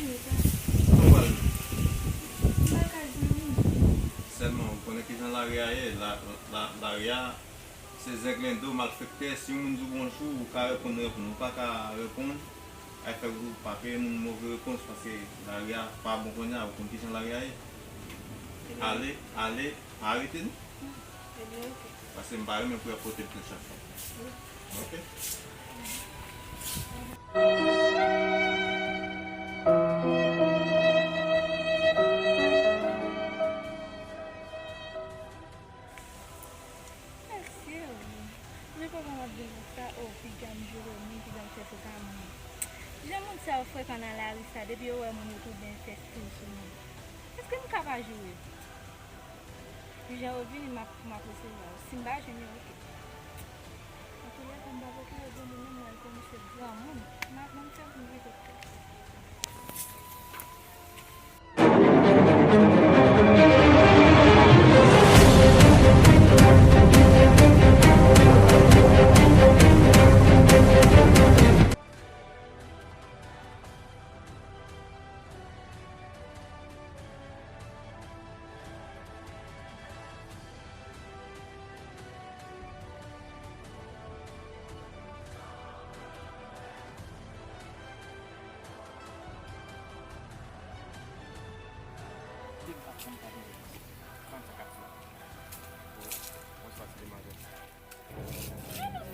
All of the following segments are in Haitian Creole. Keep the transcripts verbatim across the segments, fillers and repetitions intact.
Kote w pral menm? M pral kay zanmi m. Sèlman, ou konnen kijan lari a ye? La, la, lari a, se zenglendo, malfektè. Si yon moun di w bonjou, ou ka reponn, reponn. Ou pa ka reponn, ay fè ou pa peye moun move repons, paske lari a pa bon kounye a, ou konn kijan lari a ye. Ale, ale, pa arete nou. Ebyen, oke. Paske m pa renmen pou y ap pote m plent chak fwa. Wi. Oke. Mesye, wi. Men papa m ap vin konsa, o, piga m joure moun, piga m fè tout a moun. Jan moun sa yo frekan nan lari sa, depi yo wè moun, yo tou byen fè stil sou moun. Èske m ka pa joure? Jan yo vini, m ap, m ap resevwa yo. Si m pa jwenn yo, oke. Antoulèka, m p ap okile granmoun nan, m wè l kòmanse granmoun. M ap, m ap fè moun rete.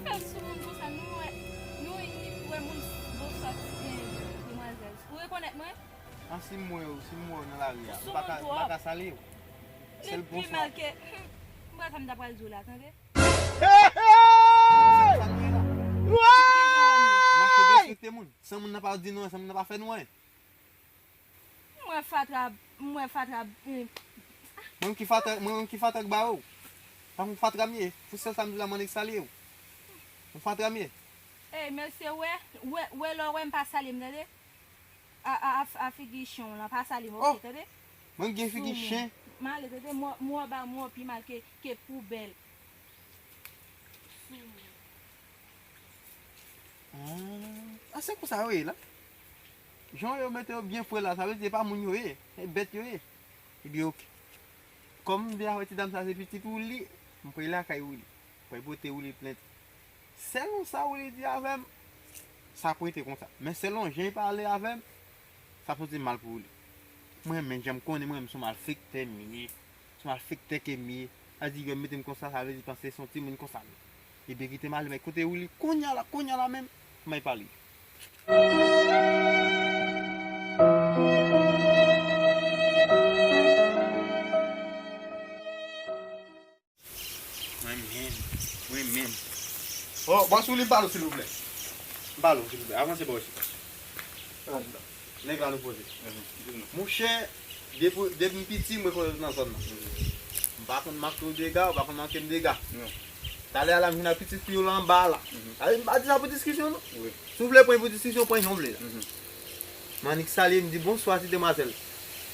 Fè sou moun konsa, nou wè, nou wè moun bonswa ti gen demwazèl. Ou rekonèt mwen? An, si m wè w, si m wè w nan lari a, m pa ka, m pa ka salye w. Li pi mal ke, hmm, m pa sa m ta pral di w la, tande. Sa nou ye la? Mache derespekte moun. San moun nan pa di nou anyen, san moun nan pa fè nou anyen. Mwen fatra, mwen fatra, eh. Mwen ki fatra, mwen ki fatra k ba ou. Pa m fatra m ye. Pou sèl sa m di la, mwen nèg salye ou. Mwen fatra m ye. Ey, mesye, wè, wè, wè lè w wè m pa salye m, tande. A, a, a, a figi chen w lan, pa salye m, oke, tande. Mwen gen figi chen. M ale, tande, mwen, mwen ba mwen pi mal ke, ke poubèl. Ah, a se konsa yo ye la. Jan yo mete yo byen fre la, sa vle di se pa moun yo ye, se bèt yo ye. Ebyen, oke. Kòm m te avèti dam sa se pitit Willy, m pral lakay Willy. M pral pote Willy plent. Selon sa Willy di avè m, sa pou rete konsa. Men selon jan l pale avè m, sa pote mal pou Willy. Mwen menm, jan m konnen mwen menm, se yon malfektè m ye. Se yon malfektè ke m ye. Sa di yo mete m konsa, sa vle di panse se yon timoun konsa m ye. Ebyen kite m ale, men kote Willy, kounye a la, kounye a la menm, m al pale. Mwen menm, mwen menm. Oh, bòs, ou li m pale w, silvouplè. M pale w, silvouplè. Avanse bò isit. Nèg la nou poze. Monchè, depi, depi m piti, m rekonèt ou nan zòn nan. M pa konn manke w dega, ou pa konn manke m dega. Talè a la, m vin ak pitit fi w la anba a la. Talè, m pa di sa pou diskisyon, non. Si w vle pran pou diskisyon, pran jan w vle la. M annik salye, m di bonswa ti demwazèl.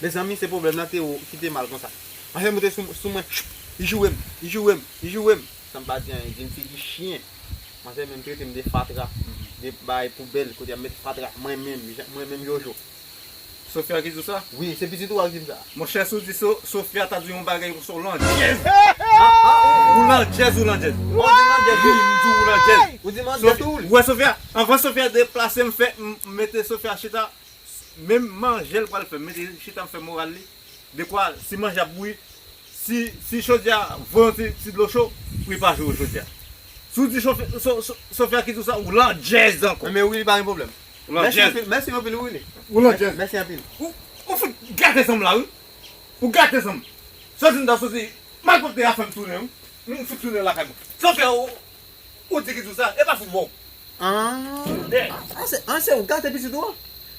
Mezanmi, se pwoblèm nan te wo, ki te mal konsa. Manzè monte sou, sou mwen, li joure m, li joure m, li joure m. San m pa di anyen, di m figi chen. Manzè menm trete m de fatra, de bay poubèl, kote y ap met fatra, mwen menm, mwen menm Jojo. Sofia ki di w sa? Wi, se pitit ou a ki di m sa. Monchè, si w di So-, Sofia ta di w yon bagay konsa, w landjèz. Ou landjèz, ou landjèz. Wi, m di w ou landjèz. Ou di m landjèz tou, wi. Ou wè Sofia, anvan Sofia deplase, m fè, m mete Sofia chita. Menm manje l pral fè, m mete chita, m fè moral li. Dekwa, si manje ap bouyi, si, si chodyè a voye yon ti, ti dlo cho, pou li pa joure chodyè a. Si w di Sofi-, So-, So-, Sofia ki di w sa, ou landjèz ankò. Men wi, li pa gen pwoblèm. Ou landjèz. Mèsi anpil, mèsi anpil, wi, Willy. Ou landjèz. Mèsi anpil. Ou, ou fout gate zanm la, wi. Ou gate zanm. Soti m ta soti, malpwòpte a fè m tounen, wi. M fout tounen lakay mwen. Sofia, ou, ou di ki di w sa, e pa fout bon. An, an se, an se ou gate pitit ou an.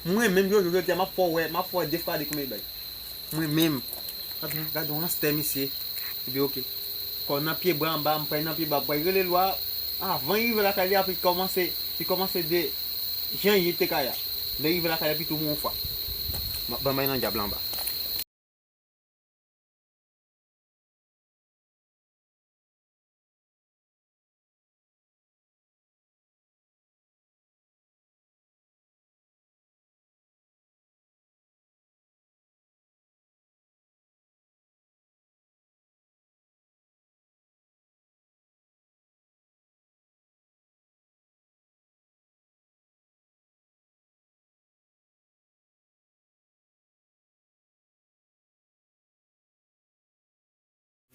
Mwen menm, Jojo, jodi a, m ap fè w wè, m ap fè w wè de fwa de konbyen bay. Mwen menm. Gade, gade yon anstè, misye. Epi, oke. Kò nan pye bwa anba, m pral nan pye bwa, m pral rele lwa. Avan l rive lakay li a, pou l kòmanse, li kòmanse de jan li te ka ye a. Lè l rive lakay li a, epi tou yon fwa. M ap ban bay nan dyab la anba.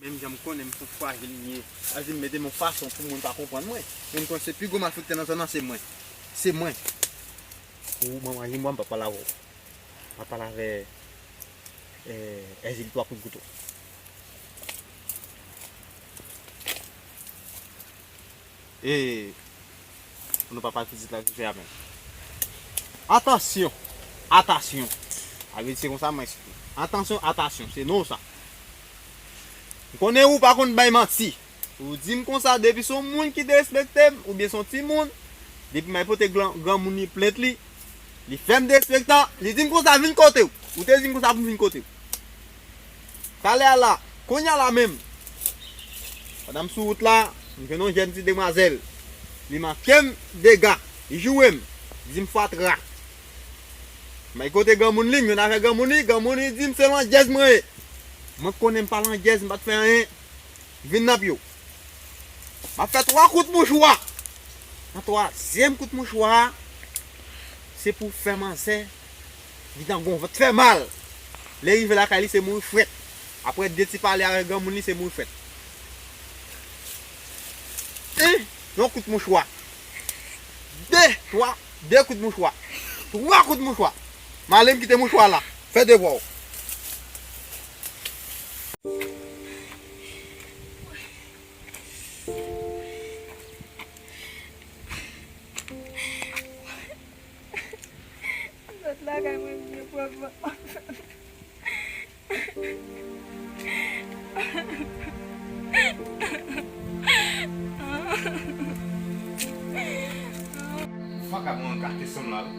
Menm jan m konnen m se yon frajil m ye, Azim mete m yon fason pou moun pa konprann mwen. Men m konn se pi gwo malfektè nan zòn nan se mwen. Se mwen. Ou manman Jimbo, m pa pale avè w. M pa pale avè, eh, Èzili twa kout kouto. E pou nou pa pale pitit la ki fè a menm. Atansyon! Atansyon! Sa vle di se konsa mwen eksplike. Atansyon, atansyon, se non sa. M konnen ou pa konn bay manti. Ou di m konsa depi se yon moun ki derespekte m, oubyen se yon timoun, depi m al pote gran, granmoun li plent li, li fè m derespektan, li di m konsa vin kote w. Ou te di m konsa pou m vin kote w. Talè a la, kounye a la menm, pandan m sou wout la, m jwenn yon jèn ti demwazèl. Li manke m dega, li joure m, li di m fatra. M al kote granmoun li, m jwenn avèk granmoun li, granmoun li di m se landjèz mwen ye. Mwen konnen m pa landjèz, m pa t fè anyen. Vin nan pye w. M ap fè twa kout mouchwa. Nan twazyèm kout mouchwa a, se pou fè manzè vin nan gon vant fè mal. Lè rive lakay li, se mouri frèt. Apre de ti pale avèk granmoun li, se mouri frèt. En, yon kout mouchwa. De, twa, de kout mouchwa. Twa kout mouchwa. M ale m kite mouchwa la. Fè devwa w. Sot lakay mwen byen pwòp. Ou pa ka pran gate sanm la, wi.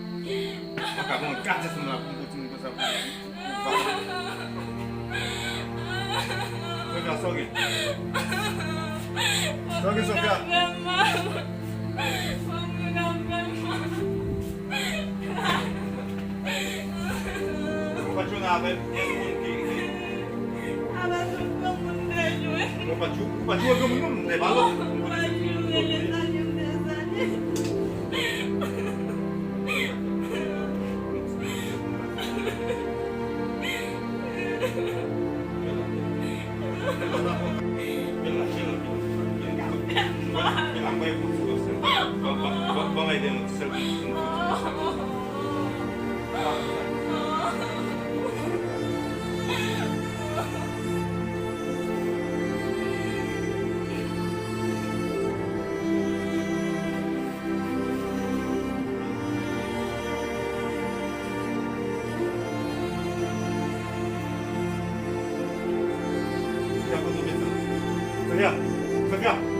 Ou pa ka pran gate sanm la pou kontinye konsa pou ou. Ou pa ka. Sofia, sa w gen? Sa w gen, Sofia? Ou pa t jwenn avè yon moun ki, ki... Avè tout granmoun m te jwe. Ou pa t jwe, ou pa t jwe granmoun non, m te ba l. Ou pa t jwe, les années, des années. Sofia, Sofia,